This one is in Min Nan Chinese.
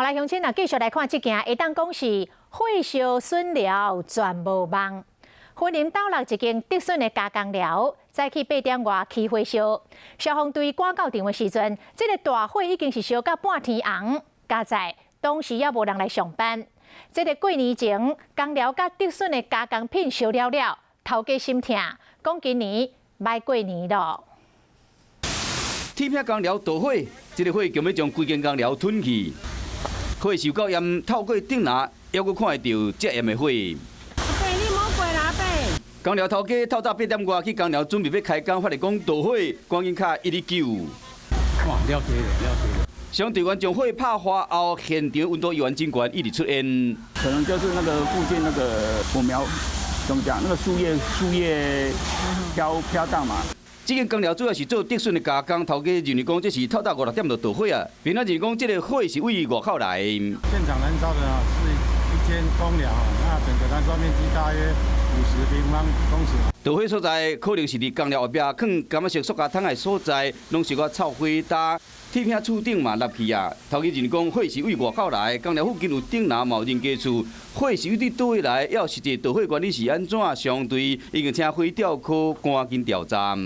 好來，鄉親啊，繼續來看這件，會當講是火燒筍寮全無夢。雲林斗六一間竹筍的加工寮，早起8點外起火燒，消防隊趕到場的時陣，這个大火已經是燒到半天紅，佳哉當時也無人來上班。這个過年前，工寮佮竹筍的加工品燒了了，頭家心疼，講今年䆀過年囉。鐵片工寮著火，這个火強欲將規間工寮吞去。火燒夠炎，透過頂樓，猶閣看會著遮炎的火。阿伯，你莫過啦，阿伯。工寮頭家透早8點外去工寮準備欲開工，發現講著火，趕緊敲119。哇，了解了，了解了。消防隊員將火拍花後，現場溫度依然真懸，一直出煙。可能就是那個附近那個火苗，怎麼講？那個樹葉飄飄蕩嘛。這間工寮主要是做竹筍的加工，頭家認為講這是透早五六點就著火啊，並且認為講這个火是對外口來。現場燃燒的是一間工寮，那整個燃燒面積大約50平方公尺。著火所在可能是佇工寮後壁囥柑仔色塑膠桶的所在，攏是個臭火焦，鐵片厝頂嘛立去啊。頭家認為講火是對外口來，工寮附近有頂樓嘛有人家厝，火是對佗位來，猶實際著火原因是按怎？相對已經請火調科趕緊調查。